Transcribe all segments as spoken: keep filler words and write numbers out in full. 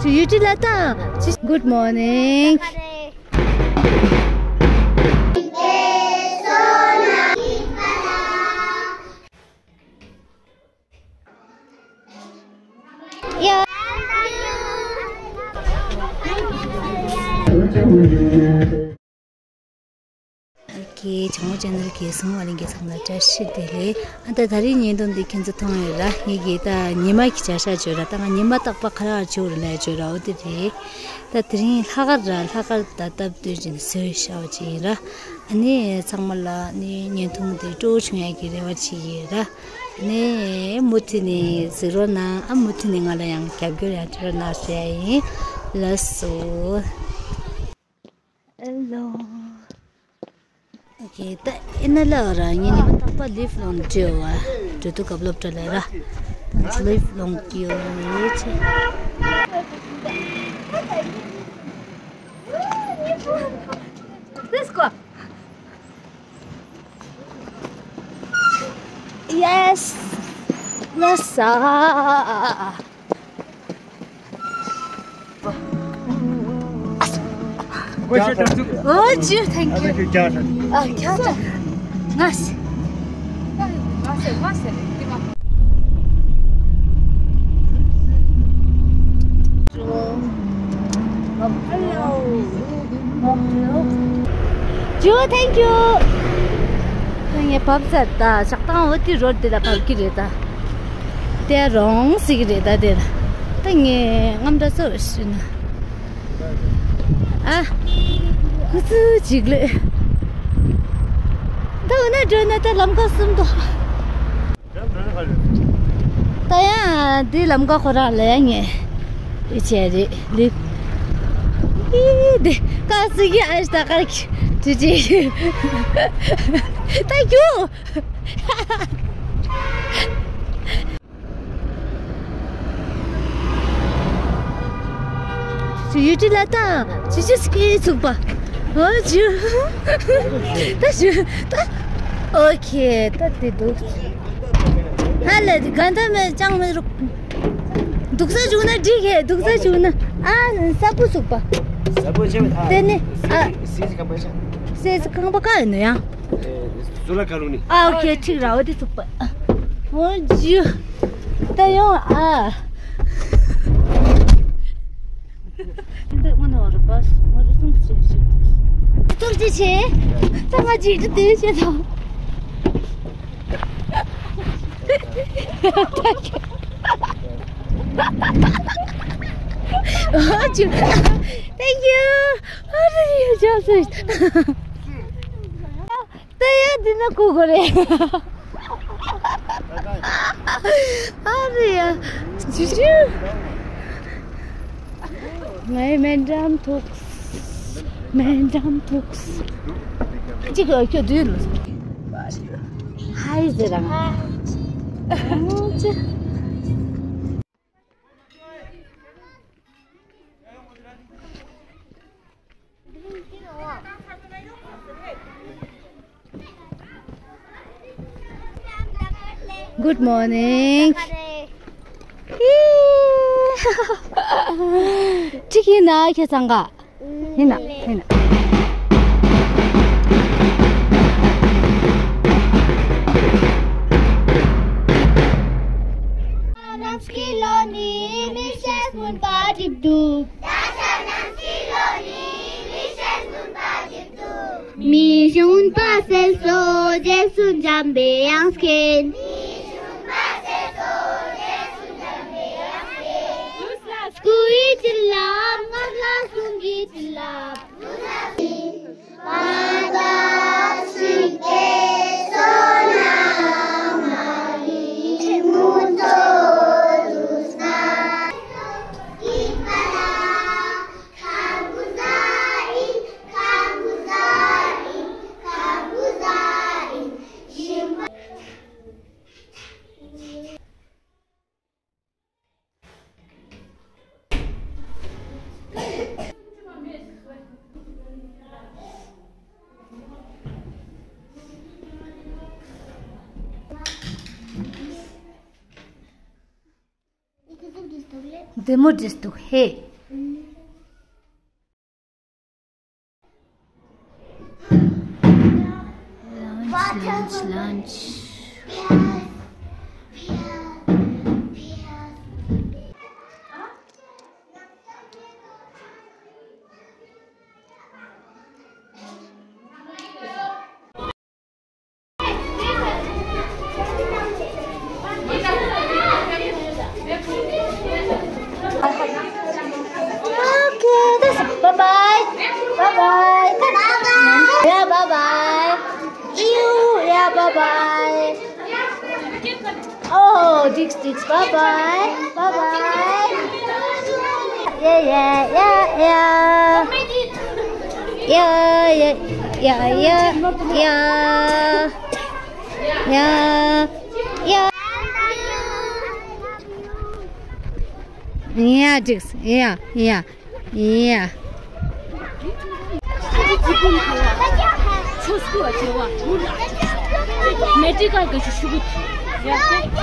ཡུ་ཊི་ལ་ཏང་། Good morning. Yeah. ཨོ་ཁེ། བྱང་མོ་ཅན་ནལ་གྱི་གཟིགས་མོ་བ་ལྷན་རྒྱས་ཚང་མ་ལ་བཀྲ་ཤིས་བདེ་ལེགས། ཨ་ད་ད་རིང་བརྙན་ཐུང་འདི་ཁྱེད་ཚོ་མཐོང་ཡོད་ར། ངེད་ཀྱིས་ད་ཉི་མ་གི་བྱ་ཤ་བྱོས་ར། ད་ང་ཉི་མ་རྟག་པར་ཁ་ལག་བྱོས་ར་ལས་བྱོས་ར། འོ་དེ་རེད། ད་དེ་རིང་ལྷག་དཀར་ར། ལྷག་དཀར་ད་སྟབས་བསྟུན་བྱས་ནས་བཟོས་ཤག་ཅིག་ཡིན་ར། ཨ་ནི་ཚང་མ་ལ་ནི་བརྙན་ཐུང་འདི་སྤྲོ་བོ་བྱུང་ཡག་གི་རེ་བ་བྱེད་ཀྱི་ཡོད་ར། ཨ་ནི་མུ་མཐུད་ནས་གཟིགས་རོགས་གནང་། ཨ་མུ་མཐུད་ནས་ང་ལ་ཡང་རྒྱབ་སྐྱོར་ཡང་བྱེད་རོགས་གནང་ཟེར་ཡ་ཡིན། ལགས་སོ། Hello. ཨོ་ཁེ། ད་ཨེ་ན་ལ་ར་ངས་ཉི་མ་རྟག་པར་ལིབ་ལོང་བྲོས་བ། འགྲོ་དུས་སྐབས་སློབ་གྲྭ་ལ་ར། ད་ལིབ་ལོང་གི་ཡོད་རེད་ཆེ། Let's go. Yes. Let's go. Oh, gee, thank you. Ah, kya tha? Nice. Hello. Gee, thank you. ངས་བབས་ཚར། ད་ཆགས་སྡང་འོ་དེ་རོ་དེ་ལ་བབས་ཀྱི་རེད་ད། དེ་རོང་ཟེར་གི་རེད་ད་དེ་ལ། ད་ངས་རྔམ་འདྲ་ཚོ་ཞུས་ན། ཨ། ཧུ་ཙུ་ཅིག་ལོས། ད་འོ་ན་འགྲོ་ན་ད་ལམ་ཁ་གསུམ་དུ། ད་ཡང་འདི་ལམ་ཁ་ཁོ་རང་ལ་ཡང་ངས་བྱས་རེད་ལེ། ཨི་འདི་ཀ་སི་གི་ཨ་ཞི་ད་ཀར་གི་ཏི་ཏི། ད་རྒྱུ། ཡུ་ཊི་ལ་ཏང་། ཅི་ཅི་སྐད་ཚུགས་པ། ཨོ་ཅི། ད་ཞུ། ད། ཨོ་ཁེ། ད་དེ་འདུག་ཧ་ལས་དེ་ག་འདྲ་མེད་ཅང་མེད་རུག་འདུག་ས་བྱུང་ན་འགྲིག་གེ། འདུག་ས་བྱུང་ན། ཨ་ས་བུ་ཚུགས་པ། ས་བུ་ཆེ་བ་ད། དེ་ནི་ཨ། སེ་སི་ཁང་པ་ཆ། སེ་སི་ཁང་པ་ག་ཡིན་ནོ་ཡང་། ཨེ། སུ་ལ་ཀ་ལུ་ནི། ཨ་ཨོ་ཁེ། ཁྲིག་ར་འོ་དེ་ཚུགས་པ། ཨོ་ཇུ། ད་ཡོང་ཨ། འདི་ངོ་ནོར་བ་ངོ་རུ་སུང་ཅི་ཞིག་ཏོག་ཅི་ཆེ། ད་ང་ཅིག་ཏུ་དེ་བྱེད་དང་། ཨོ་ཇུ། Thank you. ཨ་རེ་ཡ་ཇོ་སི། ད་ཡ་འདི་ན་ཁུ་གོ་རེད། ཨ་རེ་ཡ། ཇུ་ཇུ། ངའི་སྨན་འགྲམ་ཐུག་སྨན་འགྲམ་ཐུག་ཅིག་ཁྱོད་དུས་ལ། ཧའི་ཟེར་རང་། ཨ་ཅི། Good morning. ཅིག་ཡིན་ན་ཁྱེད་ཚང་ག་ཡིན་ན་ཡིན་ན། རྣམས་ཀྱི་བློ་ནི་མི་ཤེས་མུན་པ་འགྲིབ་འདུག་ད་ཆ་རྣམས་ཀྱི་བློ་ནི་མི་ཤེས་མུན་པ་འགྲིབ་འདུག་མི་ཤེས་མུན་པ་སེལ་སོ་རྗེས་སུ་འཇམ་པའི་དབྱངས་སྐད། མི་ཤེས་མུན་པ་སེལ་སོ་རྗེས་སུ་འཇམ་པའི་དབྱངས་སྐད། སྐུ་ཡི་བྱིན་རླབས་ངག་ལ་གསུང་གི་བྱིན་རླབས། བདེ་མོ་བྲིས་འདུག་ཧེ། Oh, Dix, Dix, bye bye. Bye bye. Yeah, yeah, yeah, yeah. Yeah, yeah, yeah, yeah, yeah. Yeah, yeah. Yeah, Dix. Yeah, yeah. ཡ། མེ་ཏྲི་ཀ་གི་ཤུ་ཤུ་གུ། ཡ།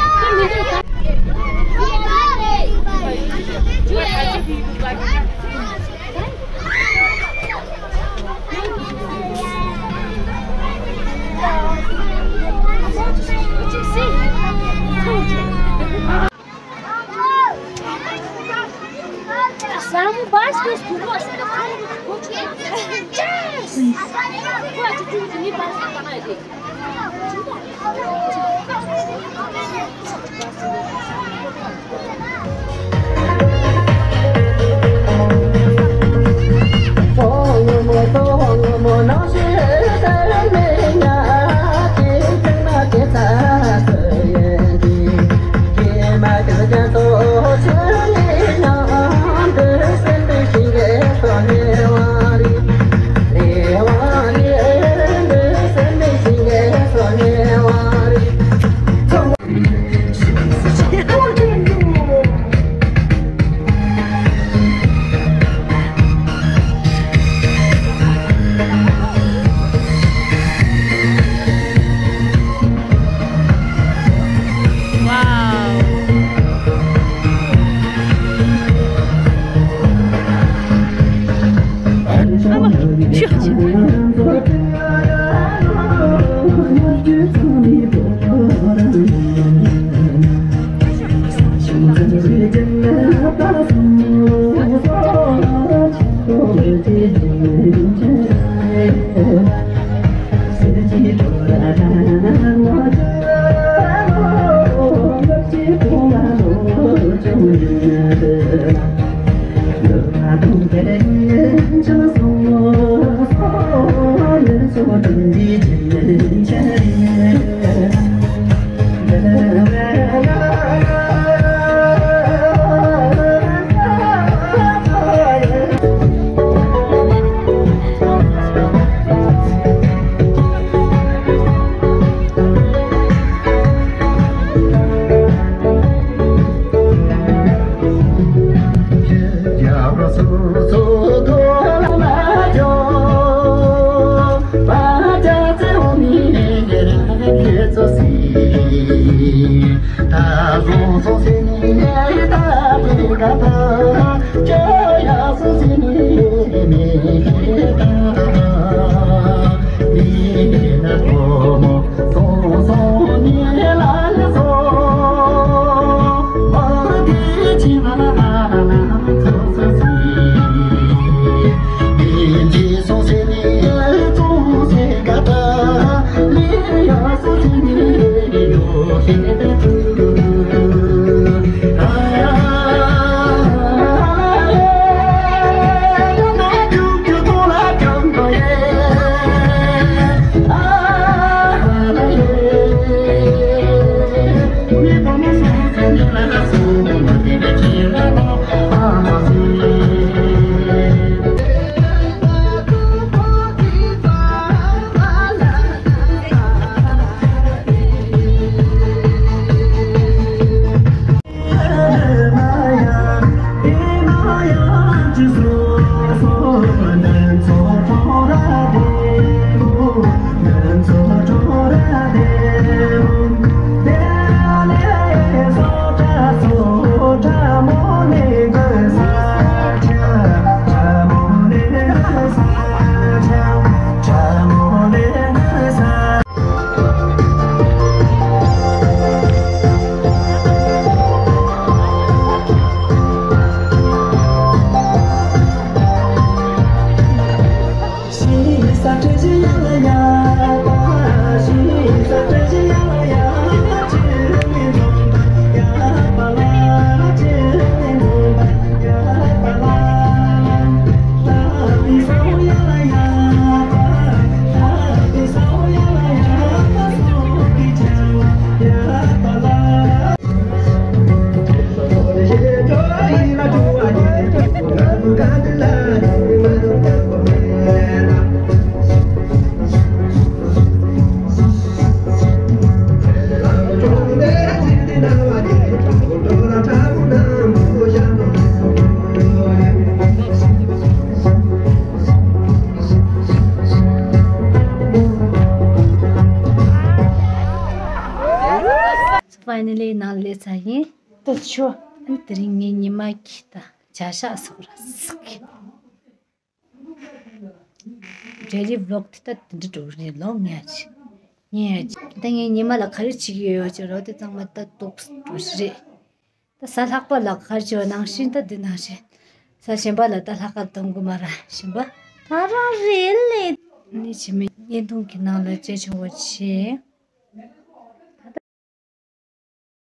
Finally ནང་སླེབས་ཚར་ཡིན། ད་ཆོ། ཨ་ནི་དེ་རིང་ངའི་ཉི་མ་གི་ད་བྱ་ཤག་སོགས་ར་སུག་གི། Daily vlog དེ་ད་དེ་འདྲ་འགྲོ་གི་རེད་ལོ། ངས་ཅི་ངས་ཅི་ད་ངའི་ཉི་མ་ལ་ག་རེ་བྱེད་ཀྱི་ཡོད་ཅེས་རོ། དེ་ཚང་མ་ད་ཏོག་ཙམ་འགྲོ་གི་རེད། ད་གཟའ་ལྷག་པ་ལ་ག་རེ་བྱེད་པ་ནང་བཞིན་ད་འདི་ནང་བཞིན། གཟའ་གཞན་པ་ལ་ད་ལྷག་དཀར་གཏོང་གི་མ་ར། གཞན་པ་ད་རང་རེད་ལེ། ནི་བྱེད་མེད་བརྙན་ཐུང་གི་ནང་ལ་མཇལ་བྱུང་བ་བྱས།